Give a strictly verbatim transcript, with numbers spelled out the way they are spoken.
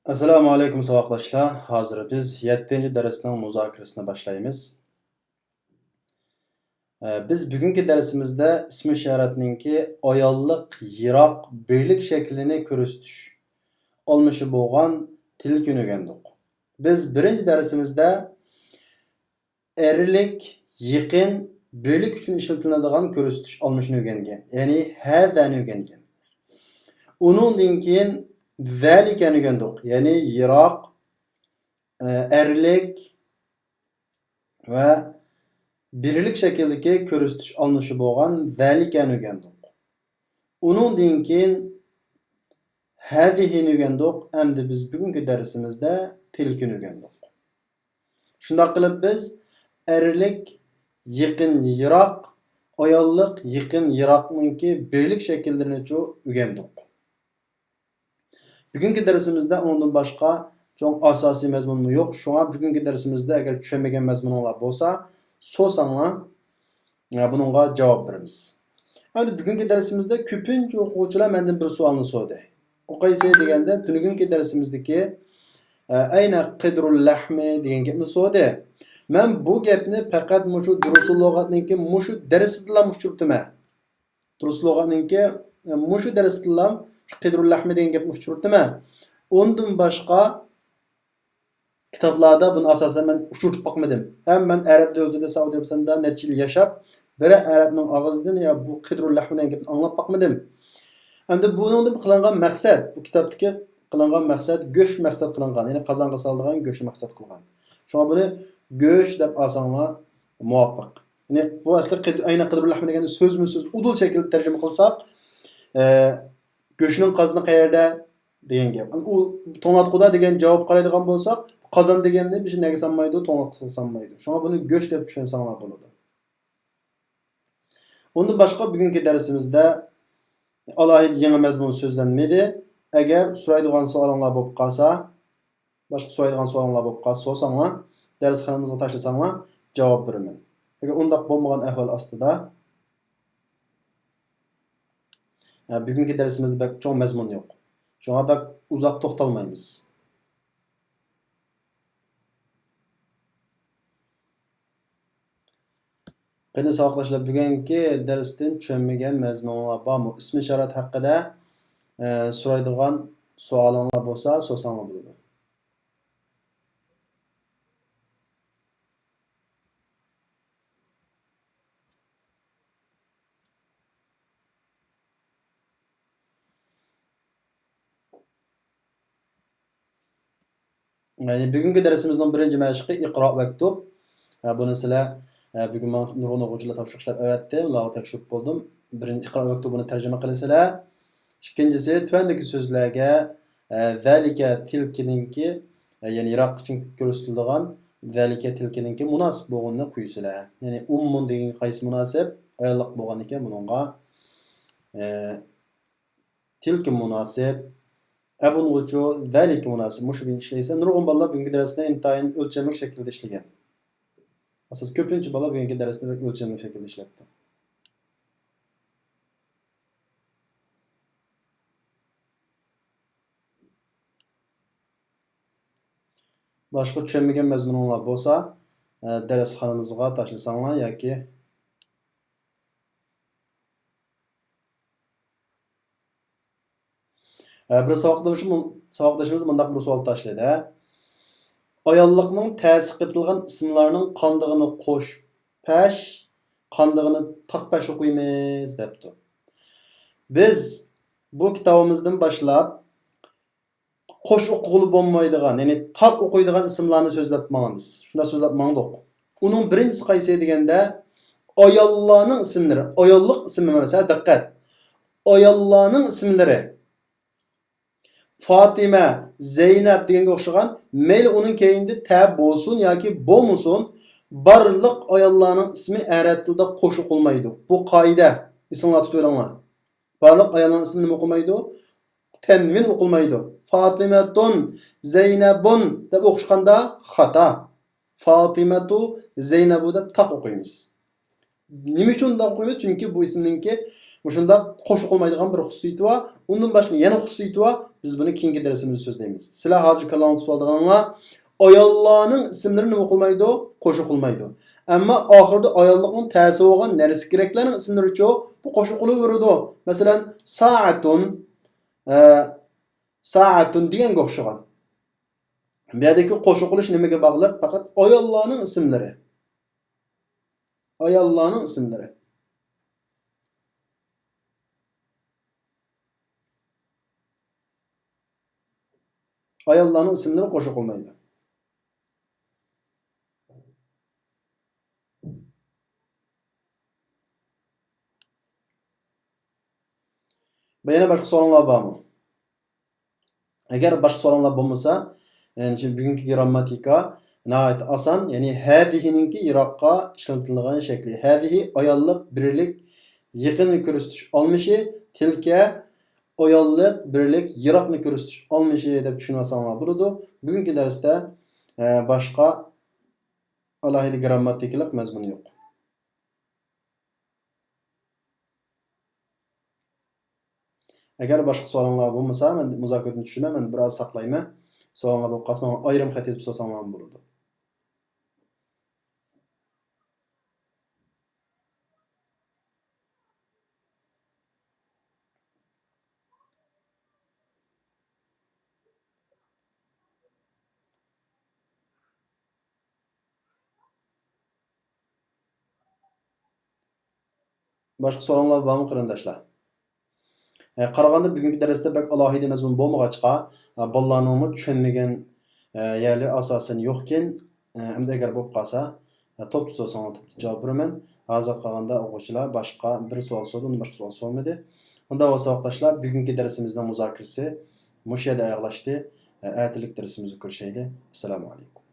ئەسسالامۇ ئەلەيكۇم ساۋاقداشلار. ھازىر بىز يەتتىنچى دەرسنىڭ مۇزاكىرىسىنى باشلايمىز. ئە، بىز بۈگۈنكى دەرسىمىزدە ئىسمى ئىشارەتنىڭكى ئاياللىق، يىراق، بىرلىك شەكلىنى كۆرسىتىش ئالمىشى بولغان تىلكىنى ئۆگەندۇق. بىز بىرىنچى دەرسىمىزدە ئەرلىك، يېقىن، بىرلىك ئۈچۈن ئىشلىتىلىدىغان كۆرسىتىش ئالمىشىنى ئۆگەنگەن، يەنى ھەزەنى ئۆگەنگەن. ئۇنىڭدىن كېيىن زەلىكەنى ئۆگەندۇق، يەنى يىراق، ئەرلىك ۋە بىرلىك شەكىلدىكى كۆرسىتىش ئالمىشى بولغان زەلىكەنى ئۆگەندۇق. ئۇنىڭدىن كېيىن ھەزىھىنى ئۆگەندۇق، ئەمدى بىز بۈگۈنكى دەرسىمىزدە تىلكىنى ئۆگەندۇق. شۇنداق قىلىپ بىز ئەرلىك، يېقىن، يىراق، ئاياللىق، يېقىن، يىراقنىڭكى بىرلىك شەكىللىرىنىچۇ ئۆگەندۇق. بۈگۈنكى دەرسىمىزدە ئۇنىڭدىن باشقا چوڭ ئاساسىي مەزمۇنمۇ يوق. شۇڭا بۈگۈنكى دەرسىمىزدە ئەگەر چۈشەنمىگەن مەزمۇنۇڭلار بولسا، سورىساڭلار، بۇنىڭغا جاۋاب بېرىمىز. ئەمدى بۈگۈنكى دەرسىمىزدە كۆپىنچە ئوقۇغۇچىلار مەندىن بىر سوئالنى سورىدى. ئۇ قايسى دېگەندە، تۈنۈگۈنكى دەرسىمىزدىكى، ئە، ئەينە قىدرۇل لەھمى دېگەن گەپنى سورىدى. مەن بۇ گەپنى پەقەت مۇشۇ دۇرۇسۇل لۇغەتنىڭكى مۇشۇ دەرسىدىلا ئۇچرىتىمەن. دۇرۇس لۇغەتنىڭكى، ئە، مۇشۇ دەرستىلا شۇ قىدرۇل لەھمى دېگەن گەپنى ئۇچرىتىمەن. ئۇندىن باشقا كىتابلاردا بۇنى ئاساسەن مەن ئۇچرىتىپ باقمىدىم. ھەم مەن ئەرەب دۆلىتىدە، سەئۇدى ئەرەبىستاندا نەچچە يىل ياشاپ، بىرەر ئەرەبنىڭ ئاغزىدىن يا بۇ قىدرۇل لەھمى دېگەن گەپنى ئاڭلاپ باقمىدىم. ئەمدى بۇنىڭدىن قىلىنغان مەقسەت، بۇ كىتابتىكى قىلىنغان مەقسەت، گۆش مەقسەت قىلىنغان، يەنى قازانغا سالىدىغان گۆشنى مەقسەت قىلغان. شۇڭا بۇنى گۆش دەپ ئالساڭلار مۇۋاپىق. يەنى بۇ ئەسلى قىد-، ئەينە قىدرۇل لەھمى دېگەننى سۆزمۇ سۆز ئۇدۇل شەكىلدە تەرجىمە قىلساق، ئە، گۆشنىڭ قازىنى قەيەردە دېگەن گەپ. ئۇ توڭلاتقۇدا دېگەن جاۋاب قارايدىغان بولساق، قازان دېگەننى بىز نەگە سالمايدۇ، توڭلاتقۇسىغا سالمايدۇ. شۇڭا بۇنى گۆش دەپ چۈشەنسەڭلار بولىدۇ. ئۇندىن باشقا بۈگۈنكى دەرسىمىزدە ئالاھىدە يېڭى مەزمۇن سۆزلەنمىدى. ئەگەر سورايدىغان سوئالىڭلار بولۇپ قالسا، باشقا سورايدىغان سوئالىڭلار بولۇپ قالسا سورىساڭلار، دەرسخانىمىزغا تاشلىساڭلار جاۋاب بېرىمەن. ئەگەر ئۇنداق بولمىغان ئەھۋال ئاستىدا، ھە، بۈگۈنكى دەرسىمىزدە بەك چوڭ مەزمۇن يوق. شۇڭا بەك ئۇزاق توختالمايمىز. قېنى ساۋاقداشلار، بۈگۈنكى دەرستىن چۈشەنمىگەن مەزمۇنلار بارمۇ؟ ئىسمى ئىشارەت ھەققىدە، ئە، سورايدىغان سوئالىڭلار بولسا سورىساڭلار بولىدۇ. يەنى بۈگۈنكى دەرسىمىزنىڭ بىرىنچى مەشىقى ئىقرا ۋەكتۇب. ھە، بۇنى سىلەر، ھە، بۈگۈن ماڭا نۇرغۇن ئوقۇغۇچىلار تاپشۇرۇق ئىشلەپ ئەۋەتتى. ئۇلارغا تەكشۈرۈپ بولدۇم. بىرىنچى ئىقرا ۋەكتۇبىنى تەرجىمە قىلىسىلەر. ئىككىنچىسى، تۆۋەندىكى سۆزلەرگە، ھە، زەلىكە تىلكىنىڭكى، ھە، يەنى يىراق ئۈچۈن كۆرسىتىلىدىغان زەلىكە تىلكىنىڭكى مۇناسىپ بولغىنىنى قويىسىلەر. يەنى ئۇممۇن دېگەنگە قايسى مۇناسىپ؟ ئاياللىق بولغاندىكىن بۇنىڭغا، ھە، تىلكە مۇناسىپ، ئەبۇنغىچۇ زەلىكە مۇناسىپ. مۇشۇ بىلەن ئىشلەيسەن. نۇرغۇن بالىلار بۈگۈنكى دەرسنى ئىنتايىن ئۆلچەملىك شەكىلدە ئىشلىگەن. ئاساس كۆپىنچە بالا بۈگۈنكى دەرسنى بەك ئۆلچەملىك شەكىلدە ئىشلەپتۇ. باشقا چۈشەنمىگەن مەزمۇنۇڭلار بولسا، ئە، دەرسخانىمىزغا تاشلىساڭلار ياكى ھە، بىر ساۋاقدىشىم-، ساۋاقدىشىمىز مۇنداق بىر سوئال تاشلىدى. ئاياللىقنىڭ تەسى قېتىلغان ئىسىملارنىڭ قاندىغىنى قوش پەش، قاندىغىنى تاق پەش ئوقۇيمىز دەپتۇ. بىز بۇ كىتابىمىزدىن باشلاپ قوش ئوقۇغىلى بولمايدىغان، يەنى تاق ئوقۇيدىغان ئىسىملارنى سۆزلەپ ماڭىمىز. شۇنداق سۆزلەپ ماڭدۇق. ئۇنىڭ بىرىنچىسى قايسى دېگەندە، ئاياللارنىڭ ئىسىملىرى، ئاياللىق ئىسىم ئەمەس، ھە، دىققەت. ئاياللارنىڭ ئىسىملىرى. فاتىمە، زەينەپ دېگەنگە ئوخشىغان، مەيلى ئۇنىڭ كەينىدە تە بولسۇن ياكى بولمىسۇن، بارلىق ئاياللارنىڭ ئىسمى ئەرەب تىلىدا قوش ئوقۇلمايدۇ. بۇ قائىدە. ئېسىڭلاردا تۇتۇۋېلىڭلار. بارلىق ئايالنىڭ ئىسمى نېمە ئوقۇلمايدۇ؟ تەنۋىن ئوقۇلمايدۇ. فاتىمەتۇن، زەينەبۇن دەپ ئوقۇشقاندا خاتا. فاتىمەتۇ، زەينەبۇ دەپ تاق ئوقۇيمىز. نېمە ئۈچۈن ئۇنداق ئوقۇيمىز؟ چۈنكى بۇ ئىسىمنىڭكى مۇشۇنداق قوشۇق بولمايدىغان بىر خۇسۇسىيىتى بار. ئۇندىن باشقا يەنە خۇسۇسىيىتى بار. بىز بۇنى كېيىنكى دەرسىمىزدە سۆزلەيمىز. سىلەر ھازىر كاللاڭلاردا تۇتۇۋالىدىغىنىڭلار، ئاياللارنىڭ ئىسىملىرى نېمە قىلمايدۇ؟ قوشۇق قىلمايدۇ. ئەمما ئاخىرىدا ئاياللىقنىڭ تەسى بولغان نەرسە كېرەكلەرنىڭ ئىسىملىرىچۇ، بۇ قوشۇق قىلىۋېرىدۇ. مەسىلەن، سائەتۇن، ئە، سائەتۇن دېگەنگە ئوخشىغان. بۇ يەردىكى قوشۇق قىلىش نېمىگە باغلىق؟ پەقەت ئاياللارنىڭ ئىسىملىرى. ئاياللارنىڭ ئىسىملىرى. ئاياللارنىڭ ئىسىملىرى قوشۇق بولمايدۇ. يەنە باشقا سوئالىڭلار بارمۇ؟ ئەگەر باشقا سوئالىڭلار بولمىسا، يەنى شۇ بۈگۈنكى گىرامماتىكا ناھايىتى ئاسان، يەنى ھەزىھىنىڭكى يىراققا ئىشلىتىلىدىغان شەكلى. ھەزىھى ئاياللىق بىرلىك يېقىننى كۆرسىتىش ئالمىشى، تىلكە ئاياللىق بىرلىك يىراقنى كۆرسىتىش ئالمىشى دەپ چۈشىنىۋالساڭلار بولىدۇ. بۈگۈنكى دەرستە، ئە، باشقا ئالاھىدە گىرامماتىكىلىق مەزمۇن يوق. ئەگەر باشقا سوئالىڭلار بولمىسا، مەن مۇزاكىرىدىن چۈشىمەن، مەن بىر ئاز ساقلايمەن. سوئالىڭلار بولۇپ قالسا، ماڭا ئايرىم خەت يېزىپ سورىساڭلارمۇ بولىدۇ. باشقا سوئالىڭلار بارمۇ، قېرىنداشلار؟ ئە، قارىغاندا بۈگۈنكى دەرستە بەك ئالاھىدە مەزمۇن بولمىغاچقا، ئە، بالىلارنىڭمۇ چۈشەنمىگەن، ئە، يەرلىرى ئاساسەن يوقكەن. ئە، ئەمدى ئەگەر بولۇپ قالسا، ئە، توپتا سورىساڭلار توپتا جاۋاب بېرىمەن. ھازىر قارىغاندا ئوقۇغۇچىلار باشقا بىر سوئال سورىدى، ئۇندىن باشقا سوئال سورىمىدى. ئۇنداق بولسا ۋاقىتداشلار، بۈگۈنكى دەرسىمىزنىڭ مۇزاكىرىسى مۇشۇ يەردە ئاياغلاشتى. ئە، ئەتىلىك دەرسىمىزدە كۆرۈشەيلى. ئەسسالامۇ ئەلەيكۇم.